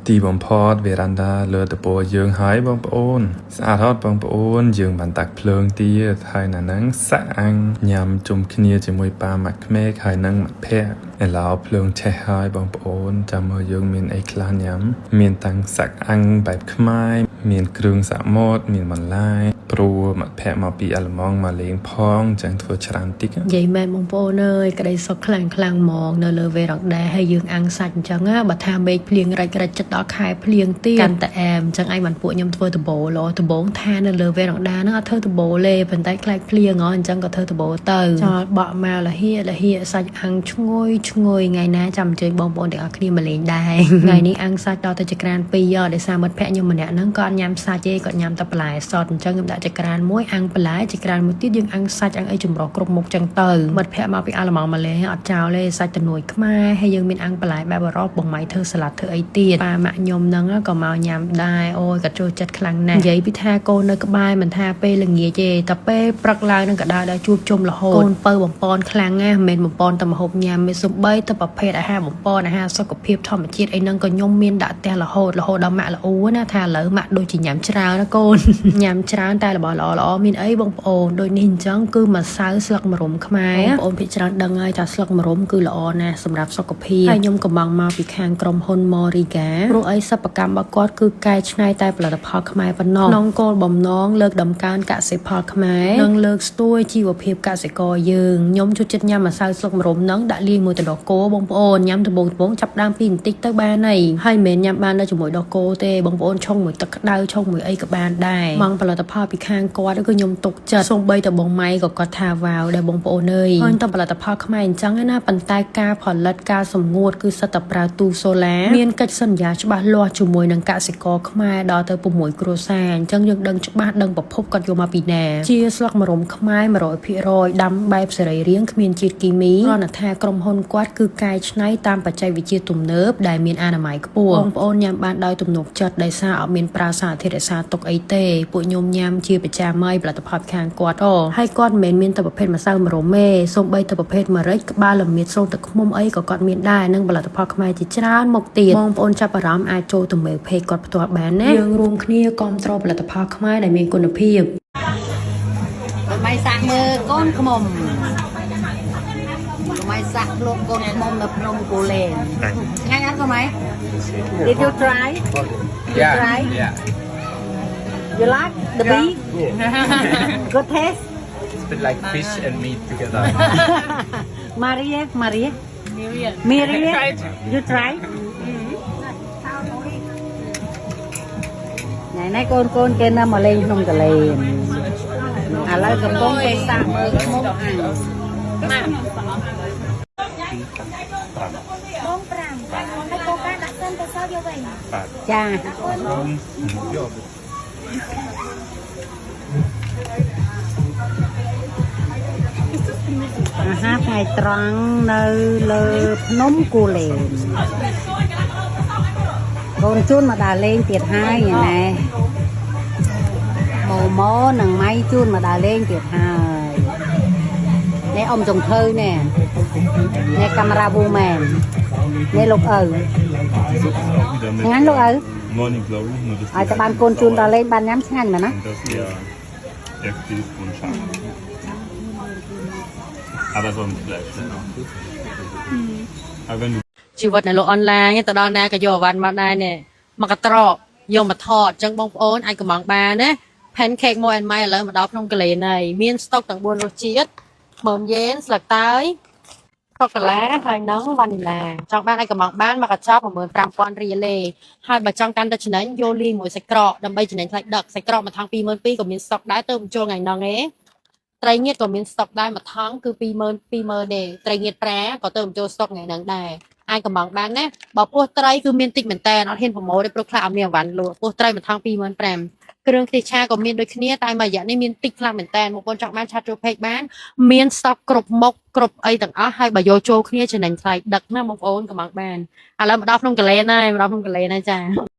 ទីបំផុតវេរ៉ាន់ដាលើតពរយើងហើយបងប្អូនស្អាតហត់បងប្អូនយើងបានតាក់ភ្លើងទៀតហើយណាហ្នឹងសាក់អាំងញ៉ាំជុំគ្នាជាមួយប៉ាម៉ាក់ក្មេកហើយនឹងមិត្តភក្តិឥឡូវភ្លើងឆេះហើយបងប្អូនចាំមើលយើងមានអីខ្លះញ៉ាំមានតាំងសាក់អាំងបែបខ្មែរមានគ្រឿងសាក់ម៉ត់មានបន្លែព្រោះមិត្តភក្តិមកពីអាល្លឺម៉ង់មកលេងផងអញ្ចឹងធ្វើច្រើនតិចណា និយាយមែនបងប្អូនអើយក្តីសុខខ្លាំងខ្លាំងហ្មងនៅលើវេរ៉ង់ដាហើយយើងអាំងសាច់អញ្ចឹងណាបើថាមេឃភ្លៀងរិចរិចចិត្តដល់ខែភ្លៀងទៀតកាន់តែអែមអញ្ចឹងឯងបានពួកខ្ញុំធ្វើដបូលដបងថានៅលើវេរ៉ង់ដាហ្នឹងអត់ធ្វើដបូលទេប៉ុន្តែខ្លាចភ្លៀងហ៎អញ្ចឹងក៏ធ្វើដបូលទៅចោលបក់មកលហៀលហៀសាច់អាំងឈ្ងុយឈ្ងុយថ្ងៃណាចាំអញ្ជើញបងប្អូនទាំងអស់គ្នាមកលេងដែរ ថ្ងៃនេះអាំងសាច់ដល់ទៅចក្រានពីរដោយសារមិត្តភក្តិខ្ញុំម្នាក់ហ្នឹងក៏អត់ញ៉ាំសាច់ទេគាត់ញ៉ាំតែបន្លែសតអញ្ចឹងខ្ញុំដាក់ចក្រានមួយអាំងបន្លែចក្រានមួយទៀតយើងអាំងសាច់អាំងអីចម្រុះគ្រប់មុខចឹងទៅមិត្តភក្តិមកពីអាល្លឺម៉ង់មកលេងអត់ចោលទេសាច់តនួយខ្មែរហើយយើងមានអាំងបន្លែបែបអឺរ៉ុបបងម៉ៃធ្វើសាឡាត់ធ្វើអីទៀតប៉ាម៉ាក់ខ្ញុំហ្នឹងក៏មកញ៉ាំដែរអូយគាត់ចូលចិត្តខ្លាំងណាស់និយាយពីថាកូននៅក្បែរមិនថាពេលល្ងាចទេតែពេលព្រឹកឡើងនឹងក៏ដើរដល់ជួបជុំរហូតកូនពៅបំពន់ខ្លាំងណាស់មិនមែនបំពន់តែម្ហូបញ៉ាំទេសំបីតែប្រភេទអាហារបំពន់អាហារសុខភាពធម្មជាតិអីហ្នឹងក៏ខ្ញុំមានដាក់ផ្ទះរហូតរហូតដល់ម៉ាក់ល្អណាថាឥឡូវម៉ាក់ដូចជាញ៉ាំច្រើនណាកូន ញ៉ាំច្រើនតែរបស់ល្អល្អមានអីបងប្អូនដូចនេះអញ្ចឹងគឺម្សៅស្លឹកម្រុំខ្មែរបងប្អូនភាគច្រើនដឹងហើយថាស្លឹកម្រុំគឺល្អណាស់សម្រាប់សុខភាពហើយខ្ញុំកំងមកពីខាងក្រុមហ៊ុន Moriga ព្រោះអីសិប្បកម្មរបស់គាត់គឺកែច្នៃតែផលិតផលខ្មែរប៉ុណ្ណោះក្នុងគោលបំណងលើកដំកើងកសិផលខ្មែរនិងលើកស្ទួយជីវភាពកសិករយើងខ្ញុំចូលចិត្តញ៉ាំម្សៅស្លឹកម្រុំហ្នឹងដាក់លាយមួយទឹកដោះគោបងប្អូនញ៉ាំដំបូងដំបូងចាប់ដើមពីបន្តិចទៅបានហើយហើយមិនមែនញ៉ាំបាននៅជាមួយដោះគោទេបងប្អូនឆុងមួយទឹកក្តៅឆុងមួយអីក៏បានដែរម៉ងផលិតផលពីខាងគាត់គឺខ្ញុំទុកចិត្តសូម្បីតែបងម៉ៃក៏គាត់ថាវ៉ាវដែរបងប្អូនអើយហើយតែផលិតផលខ្មែរអញ្ចឹងណាប៉ុន្តែការផលិតការសម្ងួតគឺសិតតែប្រើទូសូឡាមានកិច្ចសន្យាច្បាស់លាស់ជាមួយនឹងកសិករខ្មែរដល់ទៅ6គ្រួសារអញ្ចឹងយើងដឹងច្បាស់ដឹងប្រភពគាត់យកមកពីណាជាស្លឹកម្រុំខ្មែរ100%ដាំបែបសរីរាង្គគ្មានជាតិគីមីគ្រាន់តែថាក្រុមហ៊ុនគាត់គឺកែច្នៃតាមបច្ចេកវិទ្យាទំនើបដែលមានអនាម័យខ្ពស់បងប្អូនញ៉ាំបានដោយទំនុកចិត្តដោយសារអត់មានប្រើសារធាតុរក្សាទុកអីទេពួកខ្ញុំញ៉ាំជាប្រចាំហើយផលិតផលខាងគាត់អូហើយគាត់មិនមែនមានតែប្រភេទម្សៅម្រុំទេសូម្បីតែប្រភេទម្រេចក្បាលល្មៀតសូនទឹកឃ្មុំអីក៏គាត់មានដែរនិងផលិតផលខ្មែរជាច្រើនមុខទៀតបងប្អូនចាប់អារម្មណ៍អាចចូលទៅមើល page គាត់ផ្ទាល់បានណាយើងរួមគ្នាគាំទ្រផលិតផលខ្មែរដែលមានគុណភាព កុំឲ្យសាក់មើលកូនខ្មុំកុំឲ្យសាក់ភ្លុកកូនខ្មុំនៅភ្នំគូលែនឆ្ងាញ់អត់កុំឲ្យ Did you try? You try? Yeah. You like the beef? Good taste. It's a bit like fish and meat together. Maria, Maria, Miriam, you try. ថ្ងៃនេះកូនកូនគេនៅមកលេងភ្នំកលែនឥឡូវកំពុងគេសាក់មើលខ្មុំអាំង បង5ហើយកូកាដាក់សិនទៅសល់យកវិញ ចា Ja. អាហារថ្ងៃត្រង់នៅលើភ្នំគូលែនកូនជូនមកដើរលេងទៀតហើយណែម៉ូម៉ូនិងម៉ៃជូនមកដើរលេងទៀតហើយនេះអ៊ំចុងភៅនេះនេះcamera woman នេះលោកឪឆ្ងាញ់លោកឪ Morning Glory, nur das ឲ្យតែបានកូនជូនដល់លេងបានញ៉ាំឆ្ងាញ់មែនណា Und das hier effektiv und scharf. Aber so ein Fleisch. Ne? Aber wenn du ជីវិតនៅលោកអនឡាញទៅដល់ណាក៏យកអវ៉ាន់មកដែរនេះមកកត្រកយកមកថតអញ្ចឹងបងប្អូនអាចកំងបានណា pancake មួយ and ម៉ៃឥឡូវមកដល់ក្នុងកលែនហើយមានស្តុកទាំង4រសជាតិមើមយ៉េនស្លឹកតើយសូកូឡាហើយនឹងវ៉ានីឡាចង់បានអាចកំងបានមកកញ្ចប់15000រៀលទេហើយបើចង់កាន់តែចំណេញយកលីមួយសាច់ក្រកដើម្បីចំណេញថ្លៃដឹកសាច់ក្រកមួយថង់22000ក៏មានស្តុកដែរទៅបញ្ចូលថ្ងៃហ្នឹងឯងត្រីងៀតក៏មានស្តុកដែរមួយថង់គឺ20000 20000ទេត្រីងៀតប្រាក៏ទៅបញ្ចូលស្តុកថ្ងៃហ្នឹងដែរ អាចកំងបានណាបើពោះត្រីគឺមានតិចមែនតើអត់ហ៊ានប្រមូលទេព្រោះខ្លះអត់មានអវ៉ាន់លក់ពោះត្រីមួយថង់25000គ្រឿងខ្ទិះឆាក៏មានដូចគ្នាតែមួយរយៈនេះមានតិចខ្លាំងមែនតើបងប្អូនចង់បាន chat ចូល page បានមានស្តុកគ្រប់មុខគ្រប់អីទាំងអស់ហើយបើយកចូលគ្នាចំណេញថ្លៃដឹកណាបងប្អូនកំងបានឥឡូវមកដល់ក្នុងកលែនហើយមកដល់ក្នុងកលែនហើយចា។